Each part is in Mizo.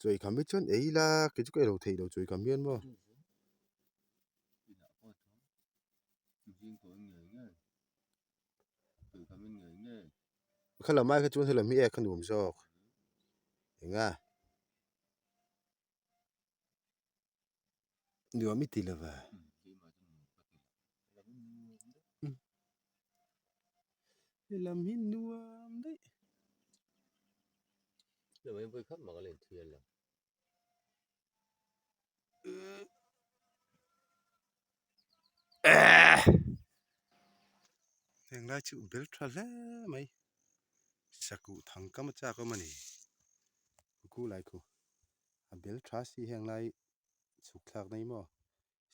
Chaw ei kham hi chuan ei ila kei chu ka ei lo theih lo chaw ei kham hian maw. Kha lam ai kha chuan helam hi ek a nuam zawk eng a nuam i ti lo va helam hi nuam daih. Heng lai chu bel tha hle mai sakuh thang kam a chak awm a ni khu lai khu a bel tha si heng lai chhuk thlak na hi maw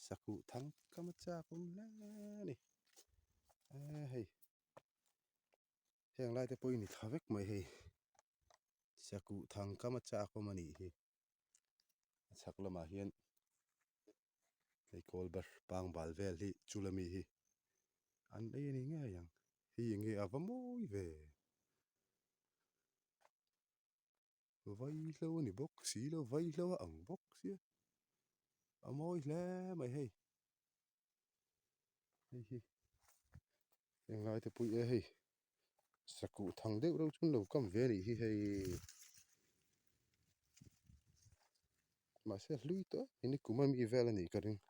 sakuh thang kam a chak awm hle a ni hei. Heng lai te pawh hi ni thla vek mai hei sakuh thang kam a chak awm a nih hi a chhak lamah hian hei kawl ber pangbal vel hi chul ami hi an ei a ni ngei ang hei eng nge a va mawi ve vaihlo a ni bawk si lo vaihlo a ang bawk sia a mawi hle mai hei. Hei hi englai te pawh e hei sakuh thang deuh reuh chu an lo kam ve a nih hi hei mahse hlui tawh em ni kum ami vel a nih ka ring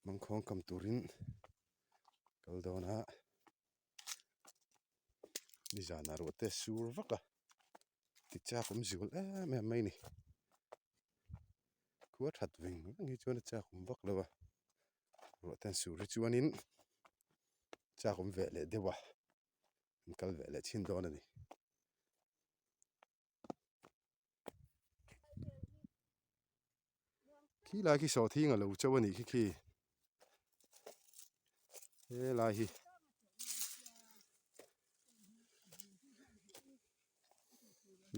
mangkhawng kam turin kal dawn a nizanah ruah te a sur vak a. Tichak awm zul em em mai a ni khua that veng veng hi chuan a chak awm vak lo a ruah ten sur hi chuanin chak awm ve leh deuh a an kal ve leh thin dawn a ni. Khi lai khi sawhthing a lo chauh a nih khi khi helai hi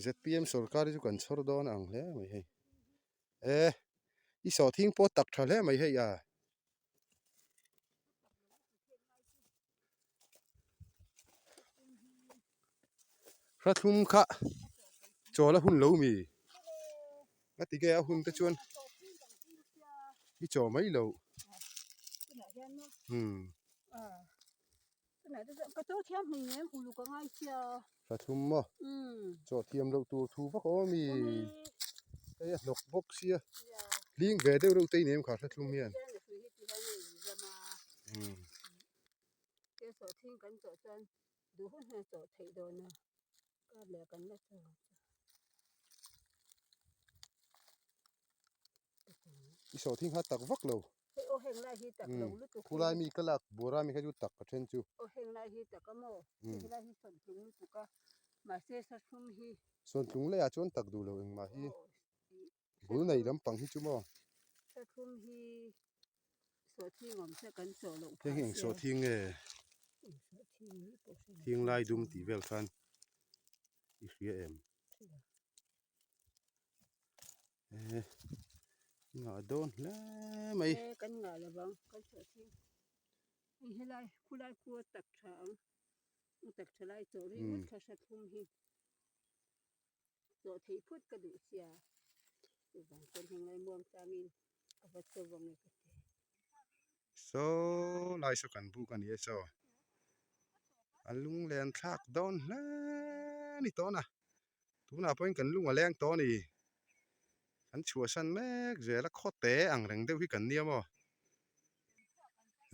zpm sorkar hi chu kan chhawr dawn ang hle mai hei e i sawhthing pawh tak tha hle mai hei a. Hrathlum kha chawl a hun lo mi a ti nge a hun te chuan i chaw mai lo umm hrathlum maw chaw thiam loh tur thu vak a awm a mi hei a hnawk bawk sia hling ve deuh reuh te i nem kha hrathlum hian umm. Te sawhthing kan chawh chuan duh hun hian chawh theih dawn a kar leh kan la chawh ang chu. I sawhthing kha tak vak lo. Hei aw heng lai hi tak lo lutuk. Khu lai mi ka lak bura mi kha chu tak ka then chu. Aw heng lai hi tak a maw? Heng lai hi sawntlung lutuk a mahse sathlum hi. Sawntlung leiah chuan tak duh lo engmah hi. Bul nei lampang hi chu maw? Sathlum hi sawhthing awm se kan chawh loh phah se. Heng hi eng sawhthing nge? Thing lai dum tih vel khan i hria em? E ngah dawn hle mai. E kan ngah lo vang kan sawhthing. Hei helai khulai khu a tak tha ang. A tak tha lai chawh ringawt kha sathlum hi. Chawh theih phut ka duh sia, chuvang chuan heng lai muang changin ka va chaw vang e ka ti. Saw lai saw kan buk a ni e saw a lunglen thlak dawn hle ni tawh na tunah pawhin kan lung a leng tawh a ni kan chhuahsan mek zel a khawte ang reng deuh hi kan nia maw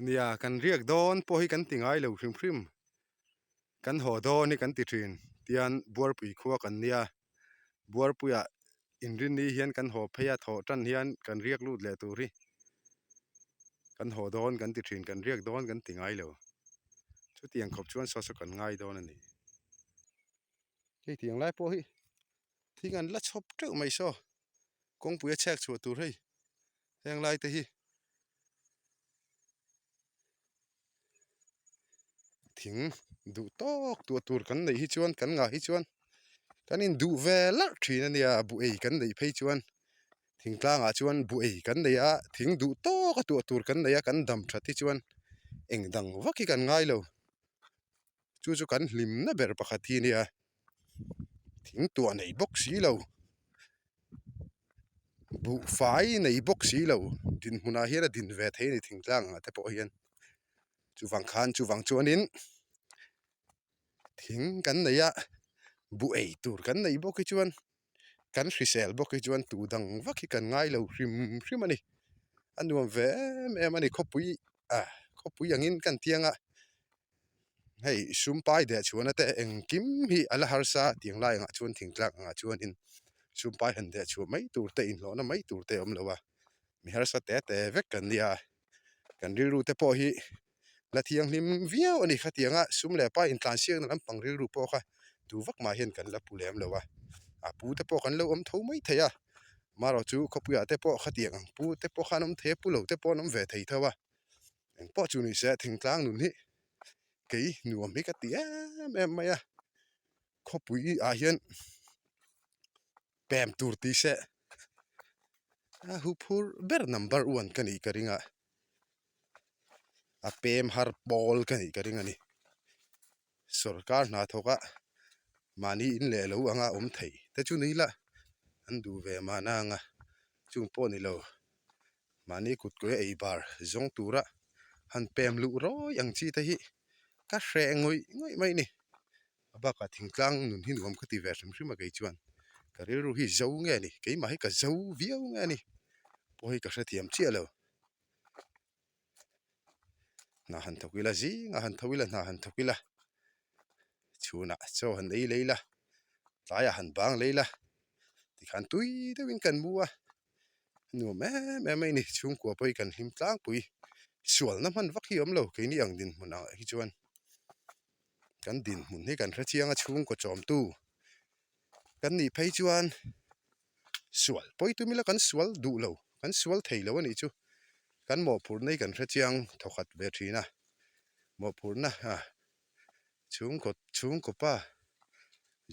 nia kan riak dawn pawh hi kan ti ngai lo hrim hrim. Kan haw dawn hi kan ti thin tian Buarpui khua kan nia, Buarpuiah inrinni hian kan haw phei a, thawh tan hian kan riak lut leh tur hi kan haw dawn kan ti thin, kan riak dawn kan ti ngai lo. Chutiang khawp chuan saw saw kan ngai dawn a ni. Hei tiang lai pawh hi thing an la chhawp teuh mai saw, kawngpui a chhek chhuah tur hei heng lai te hi. Thing duh tawk tuah tur kan neih hi chuan kan ngah hi chuan kan in duh ve larh thin a nia buh ei kan neih phei chuan thingtlangah chuan buh ei kan nei a thing duh tawk a tuah tur kan nei a kan dam that hi chuan eng dang vak hi kan ngai lo chu chu kan hlimna ber pakhat hi a nia. Thing tuah nei bawk si lo, buhfai nei bawk si lo dinhmunah hian a din ve thei a ni thingtlang ah te pawh hian chuvang khan chuvang chuanin thing kan nei a buh ei tur kan neih bawk hi chuan kan hrisel bawk hi chuan tu dang vak hi kan ngai lo hrim hrim a ni a nuam ve em em a ni khawpui ah khawpui angin kan tiang a. Hei sumpai deh chhuahna te engkim hi a la harsa tiang lai angah chuan thingtlak angah chuanin sumpai han deh chhuah mai tur te inhlawhna mai tur te a awm lo a, mi harsa te te vek kan nia, kan rilru te pawh hi la thianghlim viau a ni khatianga sum leh pa intlansiakna lampang rilru pawh kha tu vak mah hian kan la pu lem lo a, a pu te pawh kan lo awm tho mai thei a, marawh chu khawpuiah te pawh khatiang ang pu te pawh khan awm thei a pu lo te pawh an awm ve thei tho a. Eng pawh chu ni se thingtlang nun hi kei nuam hi ka ti em em mai a khawpui ah hian pem tur tih se a hu phur ber number one ka nih ka ring a a pem har pawl ka nih ka ring a ni sorkar hna thawk a mahni in leh lo anga awm thei te chu ni ila an duh ve mahna anga chung pawh ni lo. Mahni kut kawi ei bar zawng tura han pem luh rawi ang chi te hi ka hreh ngawih ngawih mai a ni. A bakah thingtlang nun hi nuam ka ti ve hrim hrim a kei chuan ka rilru hi zo nge a ni keimah hi ka zo viau nge a ni pawh hi ka hrethiam chiah lo. Hna han thawk ila zingah han tho ila hna han thawk ila chhunah chaw han ei lei la tlaiah han bang lei la tikhan tui deuhin kan mu a. Nuam em em mai a ni chhungkua pawh hi kan hlim tlangpui sualna hman vak hi a awm lo keini ang dinhmun ah hi chuan kan dinhmun hi kan hrechiang a chhungkaw chawmtu kan nih phei chuan sual pawi tum ila kan sual duh lo kan sual thei lo a nih chu kan mawhphurhna hi kan hrechiang thawkhat ve thin a mawhphurhna ah chhungkaw chhungkaw pa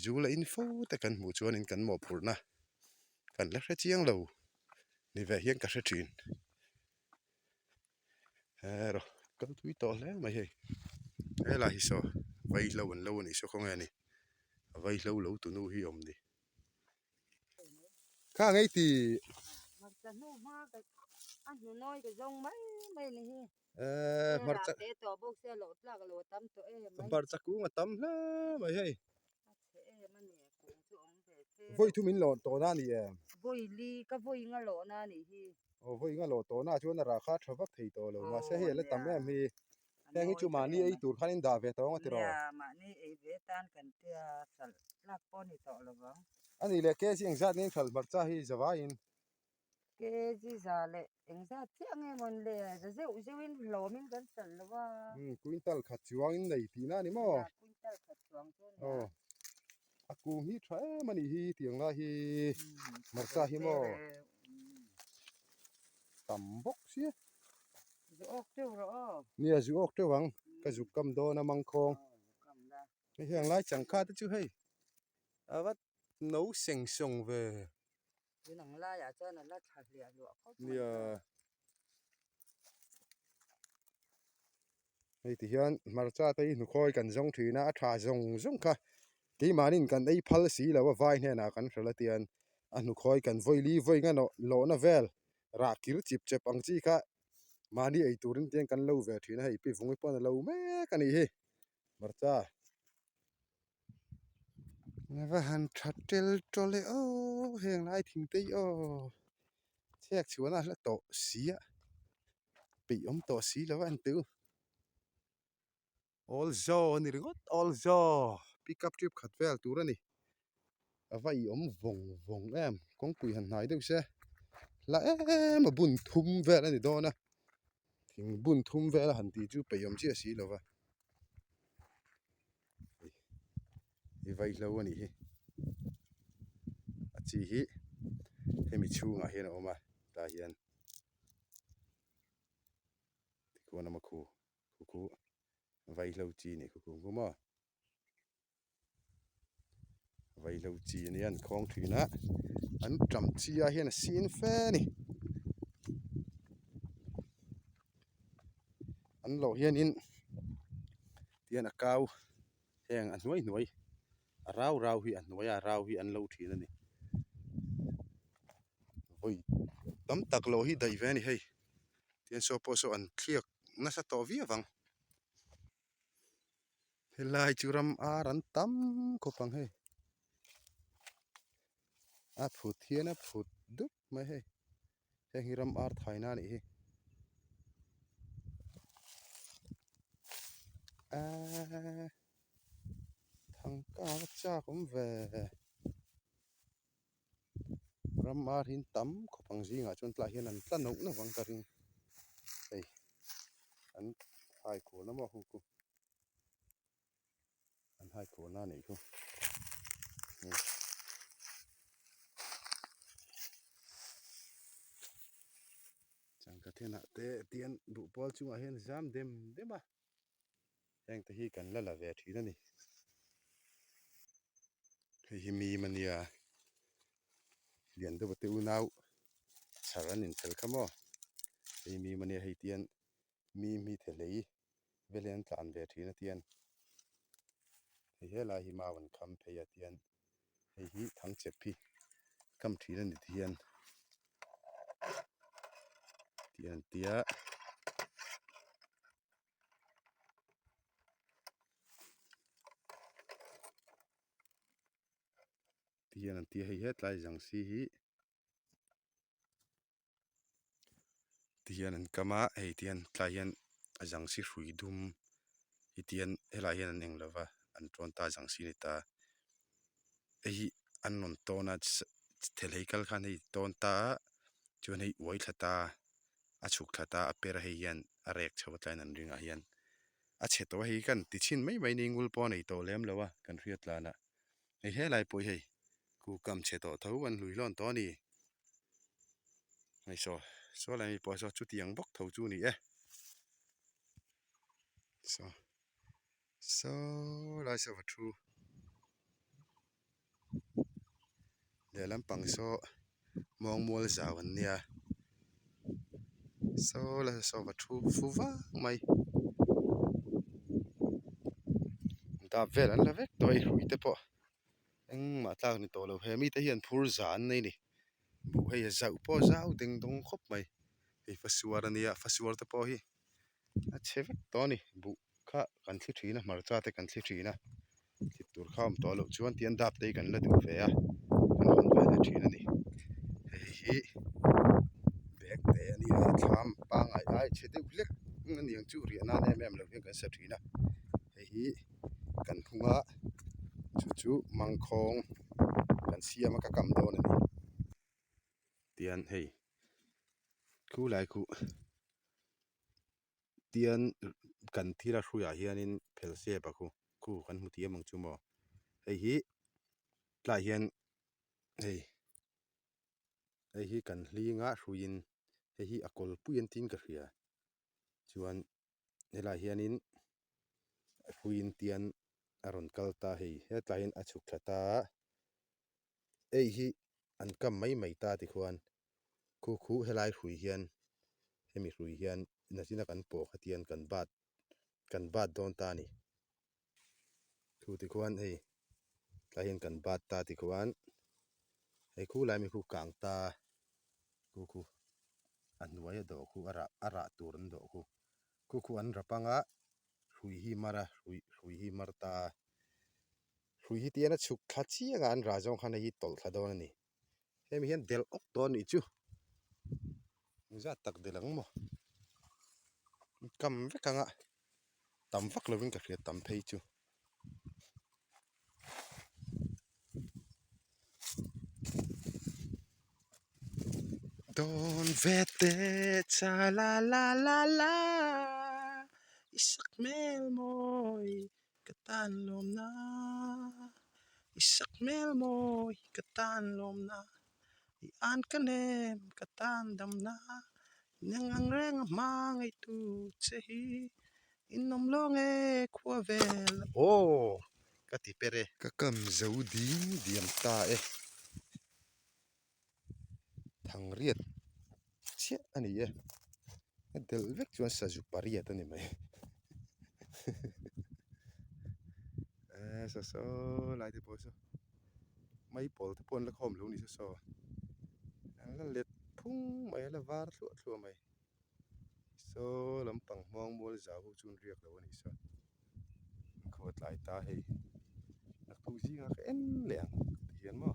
zu la in fo te kan hmuh chuanin kan mawhphurhna. Kan la hre chiang lo ni ve hian ka hre thin hero kal tui tawh hle mai hei helai hi saw vaihlo an lo anih saw khawnge ni vaihlo lo tunu hi awm ni kha ngei ti hmarcha hmarcha kung a tam hle mai hei. Vawi thum in lawh tawhna a ni em? Vawi li ka vawi nga lawhna a nih hi. Aw vawi nga lawh tawhna chuan a rah kha a tha vak thei tawh lo mahse hei a la tam em hi. Heng hi chu mahni ei tur khan in dah ve tawh ang a tiraw? Nia mahni ei ve tan kan tia hralh tlak pawh a ni tawh lo vang. A nih leh kg engzat nge in hralh hmarcha hi zavaiin? Kg za leh engzat chiah nge mawn le za zeuh zeuhin hlawmin kan hralh lo a. Umm quintal khat chuangin nei tihna a ni maw? Nia quintal khat chuang chu a nia. Aw a kung hi tha em a nih hi tiang lai hi hmarcha hi maw tam bawk sia. Zu awk teuh rawh aw. Nia zu awk teuh ang ka zuk kam dawn a mangkhawng. Hei heng lai changkha te chu hei a va no seng sawng ve. Tun ang laiah chuan a la thla hliah hluah khawp mai. Nia. Hei ti hian hmarcha te hi hnukhawi kan zawng thin a, a tha zawng zawng kha keimahniin kan ei phal si lo a vai hnenah kan hralh a tian a hnukhawi kan vawi li vawi nga nawh lawhna vel rah kir chip chep ang chi kha mahni ei turin tiang kan lo ve thin a hei pi vungi pawn a lo mek a nih hi hmarcha. Va han tha tel tawlh e aw heng lai thing te hi aw chhiak chhuahna a hla tawh si a peih awm tawh si lo a en teh u awl zaw a ni ringawt awl zaw pick up trip khat vel tur a ni a va i awm vawng vawng em kawngpui han hnai deuh se hla em a bun thum vel a ni dawn a thing bun thum vel a han tih chu peih awm chiah si lo va. I vaihlo a nih hi a chi hi hemi chhungah hian a awm a tah hian tikhuan a khu khu khu vaihlo chi a nih khu khu maw vaihlo chi a nia an khawng thin a an tam chi ah hian a sin fe a ni an lawh hianin. Tihian a kau heng a hnuai hnuai. A rau rau hi a hnuaia rau hi an lo thin a ni. Vawi tam tak loh hi daih ve a ni hei. Tihian saw pawh saw an thliak nasa tawh viau ang. Helai chu ram ar an tam khawp ang hei. A phut hian a phut dup mai hei. Heng hi ram ar thaina a nih hi. Eeee thangka va chak awm ve. Ram ar hi an tam khawp ang zingah chuan tlaiah hian an tla nauh nauh ang ka ring. Hei an hai kual a maw hu khu. An hai kualna a nih khu. Changka thenah te tian duh pawl chungah hian zam dem dem a. Heng te hi kan la la ve thin a ni. Hei hi mim a nia. Lian deuh te unau chhar an inchel kha maw. Hei mim a nia hei tian mim hi thehlei vel hian an tlan ve thin a tian hei helai hi mau an kham phei a tian hei hi thangchep hi kam thin a ni ti hian tih an tia. Ti hian an tia hei hetlai zang si hi ti hian an kam a hei ti hian tlai hian a zang si hrui dum hi ti hian helai hian an eng lo va an tawn ta a zang si a ni ta hei hi an rawn tawn a thelhei kal khan hei tawn ta a chuan hei uai thla ta a chhuk thla ta a per a hei hian a rek chho a tlaiin an ringah hian a chhe tawh a hei kan ti chhin mai mai ni ngul pawh a nei tawh lem lo a kan hriat tlanah hei helai pawh hi hei ku kam chhe tawh tho an hlui hlawn tawh a ni hei saw saw lai mi pawh saw chutiang bawk tho chu a ni e saw saw lai saw va thu. Lehlam pang saw mawngmual zau an nia saw la saw va thu fu vang mai dap vel an la vek tawh a hei hrui te pawh engmah tlak ni tawh lo he mite hian phur za an nei a ni buh hei a zauh pawh a zau deng dawng khawp mai hei fasuar a nia fasuar te pawh hi a chhe vek tawh a ni buh kha kan thli thin a hmarcha te kan thli thin a thlit tur kha a awm tawh loh chuan tian dap te hi kan la duh ve a kan hawn ve leh thin a ni hei hi bag te a nia thlam pangngai ai chhe deuh hlek a ni ang chu riah nan em em lo hian kan sa thin a hei hi kan hnung a chu chu mangkhawng kan siam a ka kam dawn a ni tian hei khu lai khuh. Tian kan thil a hruiah hianin phel sep a khu khu kan hmu thiam ang chu maw hei hi tlaiah hian hei hei hi kan hling a hruiin hei hi a kawlpui an tiin ka hria chuan helaiah hianin hruiin tian a rawn kal ta hei hetlaiah hian a chhuk thla ta a hei hi an kam mai mai ta tikhuan Khu khu helai hrui hian hemi hrui hian nachina kan pawh kha tian kan bat kan bat dawn ta a ni. Khu tikhuan hei tlai hian kan bat ta tikhuan hei khu lai mi khu kang ta khu khu a hnuai a dawh khu a rah a rah tur an dawh khu khu khu an rap anga hrui hi mar a hrui hrui hi mar ta a hrui hi tian a chhuk thla chiang a an rah zawng khan hei hi tawlh thla dawn a ni. Hemi hian del awk tawh a nih chu engzat tak del ang maw kam vek ang a tam vak lovin ka hria tam phei chu. Dawn ve te cha la la la la i sak hmel mawi Ka tan lawmna i sak hmel mawi ka tan lawmna i an ka nem ka tan damna nang ang reng a hma ngeitu che hi inawm lawng e khua vel aw ka ti per e. Ka kam zo ding diam ta e. Thangriat chiah a ni e a delh vek chuan sazu pariat a ni mai. Saw saw lai te pawh saw mai pawl te pawh an la khawm lo ni saw saw an la let phung mai a la var thluah thluah mai saw lampang hmawng mual zau ho chu an riak lo a nih saw an khaw tlai ta hei naktuk zingah ka en leh ang ti hian maw.